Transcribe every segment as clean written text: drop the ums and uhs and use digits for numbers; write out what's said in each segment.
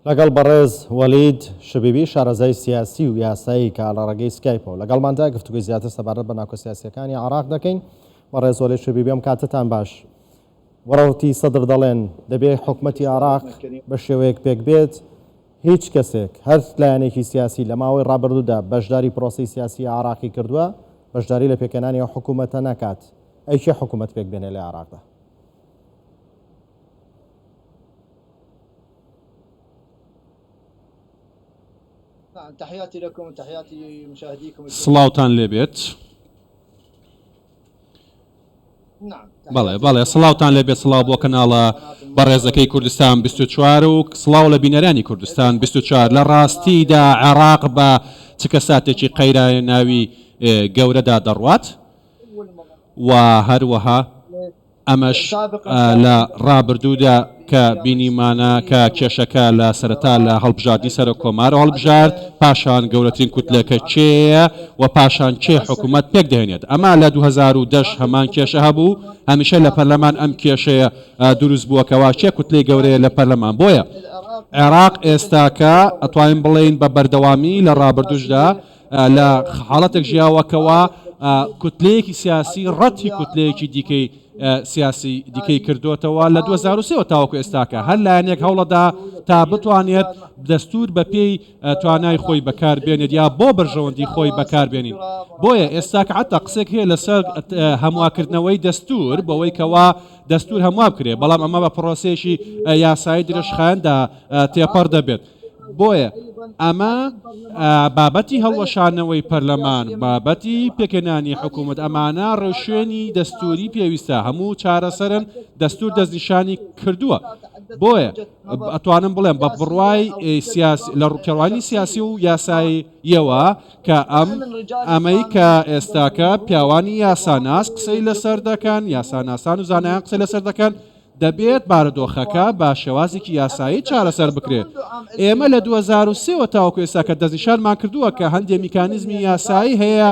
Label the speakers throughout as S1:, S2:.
S1: لەگەڵ بەڕێز وەلید شبیبی شارەزای سیاسی و یاسایی کە لە ڕێگەی سکایپەوە لەگەڵماندا گفتوگۆی زیاتر سەبارەت بە ناکۆ سیاسیەکانی عێراق دەکەین. بەڕێز وەلید شبیبی ئەم کاتەتان باش. ڕەوتی سەدر دەڵێن دەبێ حکومەتی عێراق بە شێوەیەک پێک بێت هیچ کەسێک هەر لایەنێکی سیاسی لە ماوەی ڕابردوودا بەشداری پرۆسەی سیاسی عێراقی کردووە بەشداری لە پێکهێنانی ئەو حکومەتە نەکات. ئەی کێ حکومەت پێک بێنێ لە عێراقدا؟
S2: سڵاوتان لێبێت. بەڵێ بەڵێ سڵاوتان لێبێت سڵاو بۆ کەناڵە بەڕێزەکەی کوردستان 24 و سڵاو لە بینەرانی کوردستان 24 لە ڕاستیدا عێراق بە چ کەساتێکی قەیراناوی گەورەدا دەڕوات و هەروەها ئەمەش لە ڕابردوودا کە بینیمانە کە کێشەکە لە سەرەتا لە هەڵبژاردنی سەرۆک کۆمارەوە هەڵبژارد، پاشان گەورەترین کوتلەکە کێیە و پاشان کێ حکومەت پێکدەهێنێت. ئەمە لە 2010 ش هەمان کێشە هەبوو، هەمیشە لە پەرلەمان ئەم کێشەیە دروست بووە کەوا کێ کوتلەی گەورەیە لە پەرلەمان. بۆیە عێراق ئێستاکە ئەتوانین بڵێین بە بەردەوامی لە ڕابردووشدا لە حاڵەتێک ژیاوە کەوا کوتلەیەکی سیاسی ڕەتی کوتلەیەکی دیکەی سیاسی دیکەی کردوتەوە لە 2023 تاوەکو ئێستاکە هەر لایەنێک هەوڵەدا تا بتوانێت دەستور بە پێی توانای خۆی بەکار بێنێت یا بۆ بەرژەوەندی خۆی بەکار بێنین بۆیە ئێستاکە حتا قسێک هەیە لەسەر هەمواکردنەوەی دەستور بەوەی کەوا دەستور هەموا بکرێ بەڵام ئەمە بە پرۆسەیەکی یاسایی درێژخایەندا تێپەڕ دەبێت. بۆیە ئەمە بابەتی هەڵوەشانەوەی پەرلەمان، بابەتی پێکهێنانی حکوومەت، ئەمانە ڕێوشوێنی دەستووری پێویستە، هەموو چارەسەرن، دەستوور دەستنیشانی کردووە. بۆیە ئەتوانم بڵێم بە بڕوای سیاسی لە ڕووکەڕوانی سیاسی و یاساییەوە کە ئەم ئەمەی کە ئێستاکە پیاوانی یاساناس قسەی لەسەر دەکەن، یاساناسان و زانایان قسەی لەسەر دەکەن، دەبێت بارودۆخەکە بە شێوازێکی یاسایی چارەسەر بکرێت. ئێمە لە 2003 وە تاوەکو ئێستا کە دەستنیشانمان کردووە کە هەندێ میکانیزمی یاسایی هەیە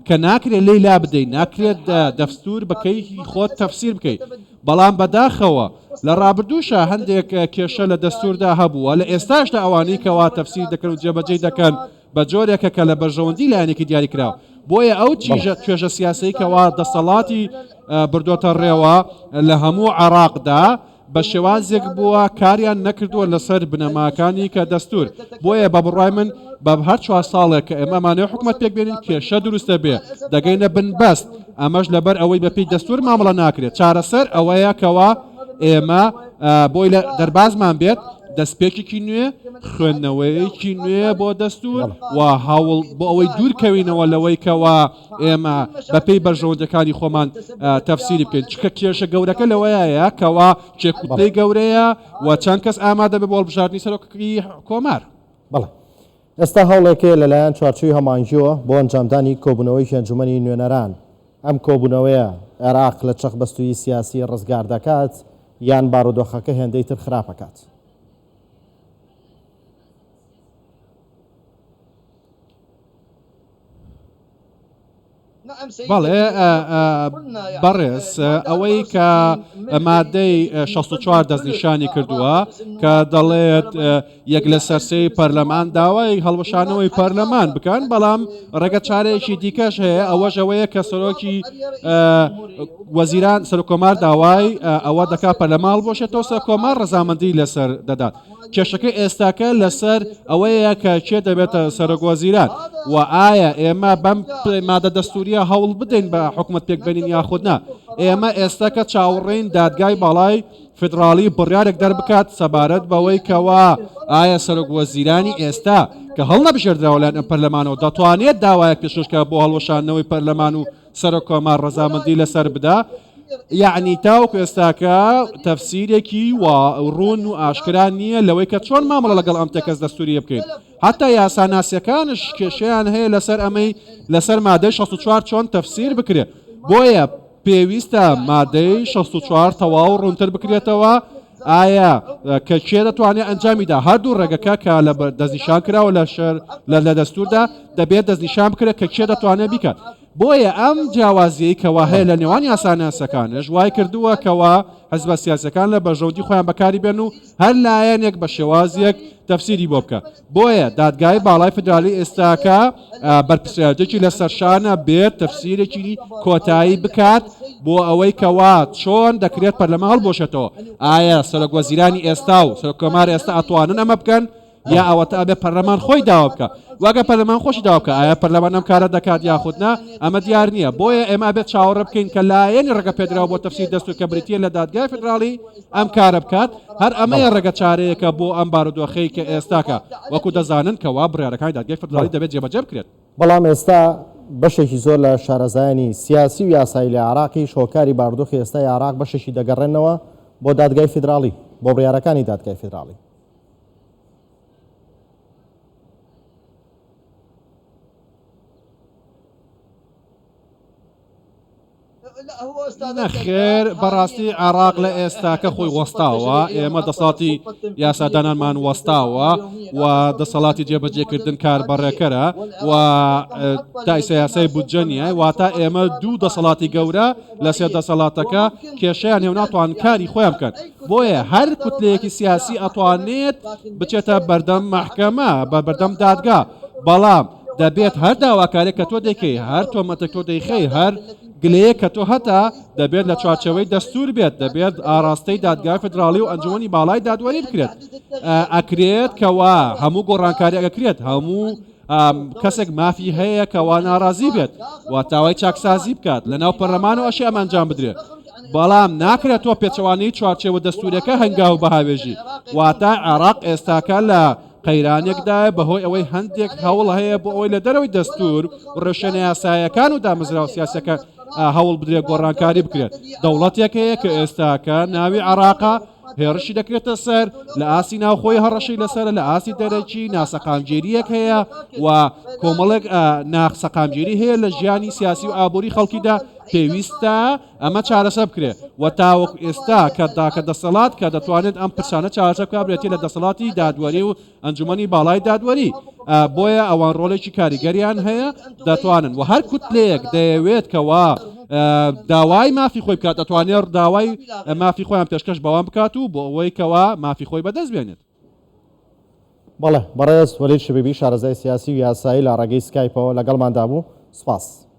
S2: کە ناکرێت لێی لابدەین، ناکرێت دەستوور بە کەیفی خۆت تەفسیر بکەیت. بەڵام بەداخەوە لە ڕابردووشا هەندێک کێشە لە دەستووردا هەبووە، لە ئێستاشدا ئەوانەی کەوا تەفسیر دەکەن و جێبەجێی دەکەن بە جۆرێکە کە لە بەرژەوەندی لایەنێکی دیاریکراوە. بۆیە ئەو چیژە توێژە سیاسەی کەوا دەسەڵاتی بردۆتە ڕێوە لە هەموو عێراقدا بە شێوازێک بووە کاریان نەکردووە لەسەر بنەماکانی کە دەستور. بۆیە بە بڕوای من بە هەر چوار ساڵێک کە ئێمە ئەمانەوێ حکومەت پێک بێنین کێشە دروست دەبێ دەگەینە بنبەست ئەمەش لەبەر ئەوەی بەپێی دەستور مامەڵە ناکرێت. چارەسەر ئەوەیە کەوا ئێمە بۆی لە دەربازمان بێت دەستپێکێکی نوێ، خوێندنەوەیەکی نوێ بۆ دەستور و هەوڵ بۆ ئەوەی دوورکەوینەوە لەوەی کەوا ئێمە بەپێی بەرژەوەندیەکانی خۆمان تەفسیری بکەین چکە کێشە گەورەکە لەوەیە کەوا کێکوتەی گەورەیە و چەند کەس ئامادە بێ بۆ هەڵبژاردنی سەرۆکی کۆمار.
S1: بەڵێ ئێستا هەوڵێک هەیە لەلایەن چوارچێوی هەماهەنگییەوە بۆ ئەنجامدانی کۆبوونەوەیەکی ئەنجومەنی نوێنەران، ئەم کۆبوونەوەیە عێراق لە چەقبەستوویی سیاسی ڕزگار دەکات یان بارودۆخەکە هێندەی تر خراپ ئەکات؟
S2: بەڵێ بەڕێز ئەوەی کە مادەی 64 دەستنیشانی کردووە کە دەڵێت یەک لە سەرسەی پەرلەمان داوای هەڵوەشانەوەی پەرلەمان بکەن بەڵام ڕێگە چارەیەکی دیکەش هەیە ئەوەش ئەوەیە کە سەرۆکی وەزیران سەرکۆمار داوای ئەوە دەکات پەرلەمان هەڵبوەشێتەوە سەرکۆمار ڕەزامەندی لەسەر دەدات کێشەکە ئێستاکە لەسەر ئەوەیە کە کێ دەبێتە سەرۆک وەزیران و ئایا ئێمە بەم مادە دەستوریە هەوڵ بدەین بە حکومەت پێکبێنین یاخود نا ئێمە ئێستاکە چاوەڕێین دادگای باڵای فیدراڵی بڕیارێک دەربکات سەبارەت بەوەی کەوا ئایا سەرۆک وەزیرانی ئێستا کە هەڵنەبژێردراوە لایەن ئەم پەرلەمانەوە دەتوانێت داوایەک پێشکەش بکات بۆ هەڵوەشاندنەوەی پەرلەمان و سەرۆک کۆمار ڕەزامەندی لەسەر بدا یەعنی تاوەکو ئێستاکە تەفسیرێکی وا ڕوون و ئاشکرا نییە لەوەی کە چۆن مامەڵە لەگەڵ ئەم تێکەس دەستوریە بکەین حتا یاساناسیەکانش کێشەیان هەیە لەسەر ئەمەی لەسەر مادەی 64 چۆن تەفسیر بکرێت بۆیە پێویستە مادەی 64 تەواو ڕوونتر بکرێتەوە ئایا کە کێ دەتوانێت ئەنجامیدا هەردوو ڕێگەکە کە لە دەستنیشان کراوە لە شەر لە لە دەستوردا دەبێت دەستنیشان بکرێت کە کێ دەتوانێت بیکات. بۆیە ئەم جیاوازیەی کەوا هەیە لە نێوان یاساناسەکانش وای کردووە کەوا حزبە سیاسیەکان لە بەرژەوەندی خۆیان بەکاری بێن و هەر لایەنێک بە شێوازێک تەفسیری بۆ بکە. بۆیە دادگای باڵای فیدرالی ئێستاکە بەرپرسیارێتێکی لەسەر شانە بێت تەفسیرێکی کۆتایی بکات بۆ ئەوەی کەوا چۆن دەکرێت پەرلەمان هەڵبوەشێتەوە. ئایا سەرۆک وەزیرانی ئێستا و سەرۆک کۆمار ئێستا ئەتوانن ئەمە بکەن؟ یا ئەوەتا ئەبێ پەرلەمان خۆی داوا بکا و ئەگەر پەرلەمان خۆشی داوا بکا ئایا پەرلەمان ئەم کارە دەکات یاخود نا ئەمە دیار نییە بۆیە ئێمە ئەبێت چاوەڕێ بکەین کە لایەنی ڕێگە پێدراو بۆ تەفسیر دەستور کە بریتییە لە دادگای فیدراڵی ئەم کارە بکات هەر ئەمەیە ڕێگە چارەیەکە بۆ ئەم بارودۆخەی کە ئێستاکە وەکو دەزانن کەوا بڕیارەکانی دادگای فیدراڵی دەبێت جێبەجێ بکرێت.
S1: بەڵام ئێستا بەشێکی زۆر لە شارەزایانی سیاسی و یاسایی لە عێراقیش هۆکاری بارودۆخی ئێستای عێراق بەشێکی دەگەڕێننەوە بۆ دادگای فیدراڵی، بۆ بڕیارەکانی دادگای فیدراڵی.
S2: نەخێر بەڕاستی عێراق لە ئێستاکە خۆی وەستاوە ئێمە دەسەڵاتی یاسادانانمان وەستاوە و دەسەڵاتی جێبەجێکردن کار بەڕێکەرە و تا ئیستا یاسای بودجە نییە واتە ئێمە دوو دەسەڵاتی گەورە لە سێ دەسەڵاتەکە کێشەیان هەیە و ناتوان کاری خۆیان بکەن بۆیە هەر کوتلەیەکی سیاسی ئەتوانێت بچێتە بەردەم مەحکەمە بە بەردەم دادگا بەڵام دەبێت هەر داواکارێک کە تۆ دەکەی هەر تۆمەتێک تۆ دەیخەی هەر گلەیەک کە تۆ هەتە دەبێت لە چوارچێوەی دەستور بێت دەبێت ئاراستەی دادگای فدراڵی و ئەنجومەنی باڵای دادوەری بکرێت ئەکرێت کەوا هەموو گۆڕانکاری ئەکرێت هەموو کەسێک مافی هەیە کەوا ناڕازی بێت و داوای چاکسازی بکات لەناو پەرلەمان و ئەشێ ئەم ئەنجام بدرێت بەڵام ناکرێت تۆ پێچەوانەی چوارچێوە دەستوورەکە هەنگاو بهاوێژی واتە عێراق ئێستاکە لە قەیرانێکدایە بەهۆی ئەوەی هەندێک هەوڵ هەیە بۆ ئەوەی لە دەرەوەی دەستور و ڕێوشوێنە یاسایەکان و دامەزراوە سیاسەکە هەوڵ بدرێت گۆڕانکاری بکرێت دەوڵەتێک هەیە کە ئێستاکە ناوی عێراقە هێڕشی دەکرێتە سەر، لە ئاستی ناوخۆی هەڕەشەی لەسەرە، لە ئاستی دەرەکی ناسەقامگیرییەک هەیە و کۆمەڵێک ناسەقامگیری هەیە لە ژیانی سیاسی و ئابووری خەڵکیدا، پێویستە ئەمە چارەسەر بکرێت و تاوەکو ئێستا کە تاکە دەسەڵات کە دەتوانێت ئەم پرسانە چارەسەر بکات بریتییە لە دەسەڵاتی دادوەری و ئەنجومەنی باڵای دادوەری، بۆیە ئەوان ڕۆڵێکی کاریگەریان هەیە دەتوانن و هەر کوتلەیەک دەیەوێت کەوا داوای مافی خۆی بکات دەتوانێت داوای مافی خۆیان پێشکەش بەوان بکات و بۆ ئەوەی کەوا مافی خۆی بەدەست بێنێت.
S1: بەڵێ بەڕێز وەلید شبیبی شارەزای سیاسی و یاسایی لە ڕێگەی سکایپەوە لەگەڵماندا بوو، سوپاس.